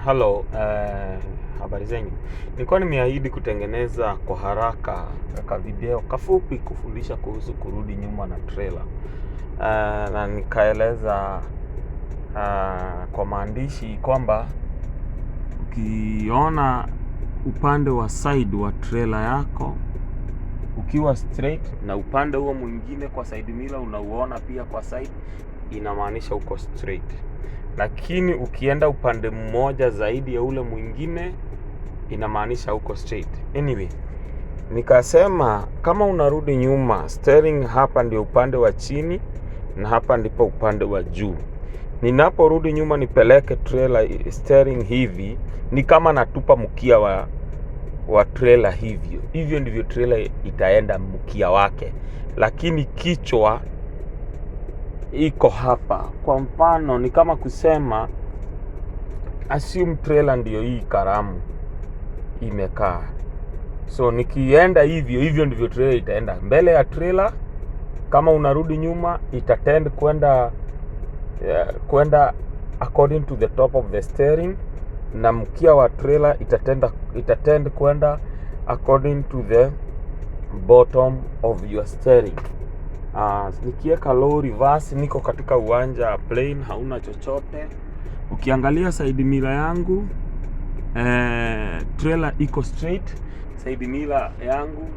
Hello, habari zenyu. Nilikuwa nimeahidi kutengeneza kwa haraka ka video kafupi kufundisha kuhusu kurudi nyuma na trailer. Na nikaeleza kwa maandishi kwamba ukiona upande wa side wa trailer yako ukiwa straight na upande huo mwingine kwa side mirror unauona pia kwa side, inamaanisha uko straight. Lakini ukienda upande mmoja zaidi ya ule mwingine, inamaanisha uko straight. Anyway, nikasema kama unarudi nyuma, steering hapa ndio upande wa chini na hapa ndipo upande wa juu. Ninaporudi nyuma nipeleke trailer steering hivi, ni kama natupa mkia wa trailer hivyo. Hivyo ndivyo trailer itaenda mkia wake, lakini kichwa iko hapa. Kwa mfano ni kama kusema assume trailer ndio hii karamu imekaa, so nikienda hivyo hivyo ndivyo trailer itaenda mbele ya trailer. Kama unarudi nyuma itatend kwenda according to the top of the steering, na mkia wa trailer itatend kwenda according to the bottom of your steering. Nikiweka low reverse, niko katika uwanja plain, hauna chochote. Ukiangalia side mirror yangu, trailer iko straight. Side mirror yangu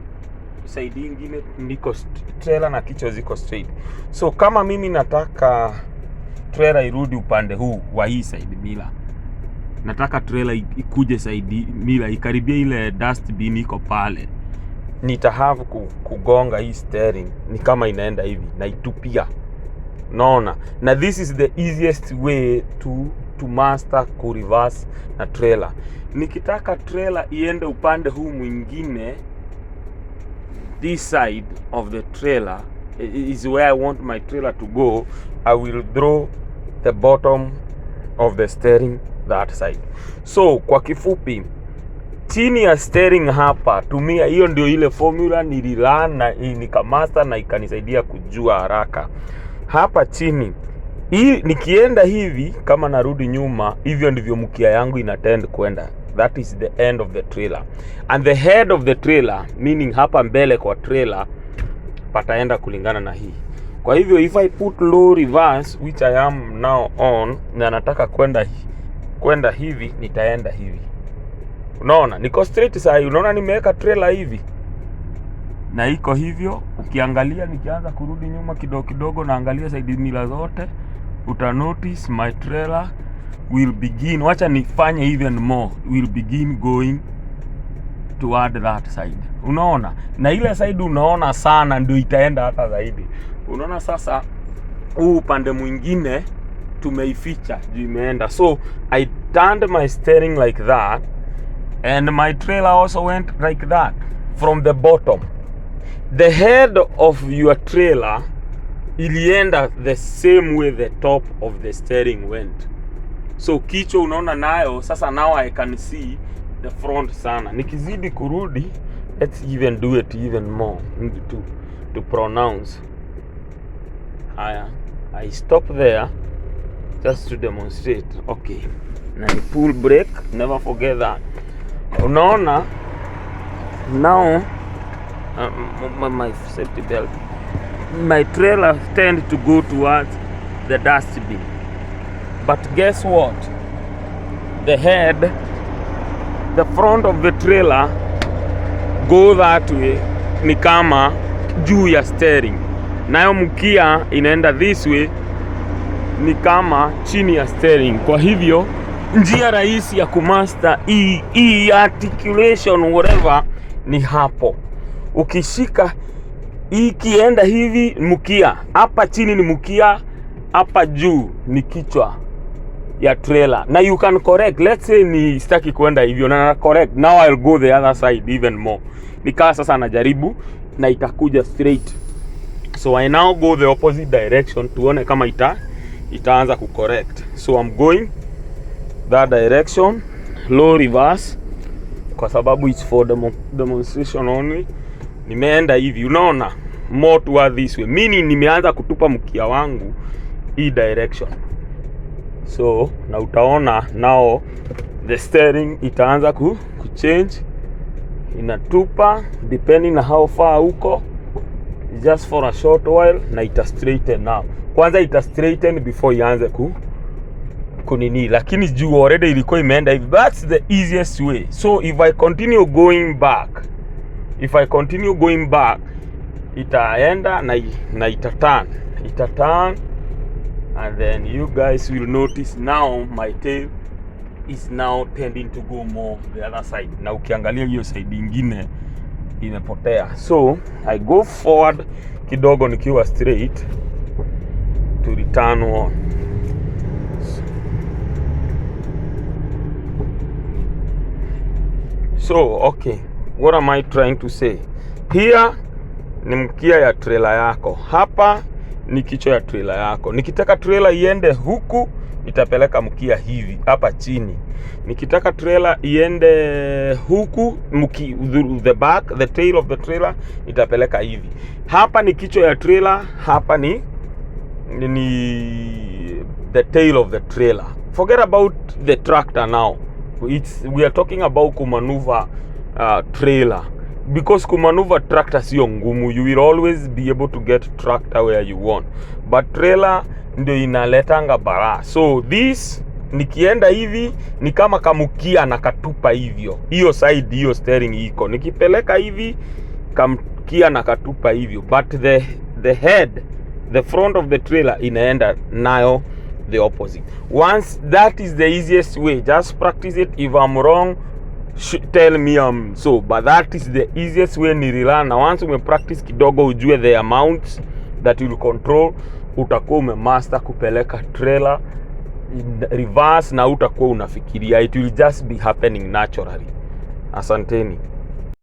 side ingine niko trailer na kichwa ziko straight. So kama mimi nataka trailer irudi upande huu wa hii side mirror, nataka trailer ikuje side mirror ikaribia ile dustbin iko pale, nita have kugonga hii steering ni kama inaenda hivi naitupia. Naona, na this is the easiest way to master ku reverse na trailer. Nikitaka trailer iende upande huu mwingine, this side of the trailer is where I want my trailer to go, I will draw the bottom of the steering that side. So kwa kifupi, chini ya steering hapa, tumia hiyo, ndio ile formula nililearn na nikamaster na ikanisaidia kujua haraka. Hapa chini hii nikienda hivi kama narudi nyuma, hivyo ndivyo mkia yangu ina tend kwenda. That is the end of the trailer and the head of the trailer, meaning hapa mbele kwa trailer pataenda kulingana na hii. Kwa hivyo if I put low reverse, which I am now on, na nataka kwenda hivi, nitaenda hivi. Unaona niko straight sasa. Unaona nimeweka trailer hivi na iko hivyo. Ukiangalia nikianza kurudi nyuma kidogo kidogo, naangalia side mirror zote, uta notice my trailer will begin, wacha nifanye even more, will begin going toward that side. Unaona, na ile side unaona sana ndio itaenda hata zaidi. Unaona sasa huu upande mwingine tumeificha juu imeenda, so I turned my steering like that and my trailer also went like that from the bottom. The head of your trailer ilienda the same way the top of the steering went. So kichwa unaona nayo sasa, now I can see the front sana. Nikizidi kurudi, let's even do it even more to pronounce. Haya, I stop there just to demonstrate. Okay, na ni pull brake, never forget that. Unaona now, my safety belt, my trailer tend to go towards the dustbin. But guess what? The head, the front of the trailer go that way, ni kama juu ya steering, nayo mkia inaenda this way, ni kama chini ya steering. Kwa hivyo njia rahisi ya kumaster hii articulation whatever ni hapo. Ukishika ikienda hivi, mkia hapa chini ni mkia, hapa juu ni kichwa ya trailer, na you can correct. Let's say ni sitaki kwenda hivyo na correct, now I'll go the other side even more. Nikaa sasa najaribu na itakuja straight, so I now go the opposite direction, tuone kama itaanza kucorrect. So I'm going that direction, low reverse, kwa sababu it's for demonstration only. Nimeenda hivi, unaona, more toward this way, meaning nimeanza kutupa mkia wangu hii direction. So na utaona now The steering itaanza ku change, inatupa depending na how far uko, just for a short while, na ita straighten now. Kwanza ita straighten before ianze kunini, lakini juu already ilikuwa imeenda hivi, that's the easiest way. So if I continue going back, if I continue going back, itaenda na itaturn, itaturn, and then you guys will notice now my tail is now tending to go more the other side, na ukiangalia hiyo side ingine imepotea. So I go forward kidogo nikiwa straight to return on. So okay, what am I trying to say here? Ni mkia ya trailer yako, hapa ni kichwa ya trailer yako. Nikitaka trailer iende huku nitapeleka mkia hivi hapa chini. Nikitaka trailer iende huku the back, the tail of the trailer nitapeleka hivi. Hapa ni kichwa ya trailer, hapa ni the tail of the trailer. Forget about the tractor now. It's, we are talking about kumaneuver trailer, because kumaneuver tractor sio ngumu. You will always be able to get tractor where you want, but trailer ndio inaletanga balaa. So this nikienda hivi ni kama kamukia na katupa hivyo, hiyo side, hiyo steering iko. Nikipeleka hivi, kamkia na katupa hivyo, but the head, the front of the trailer inaenda nayo the opposite. Once that is the easiest way, just practice it. If I'm wrong, tell me I'm so, but that is the easiest way nililearn. Na once ume practice kidogo, ujue the amounts that you will control, utakuwa umemaster kupeleka trailer in reverse na utakuwa unafikiria, it will just be happening naturally. Asanteni.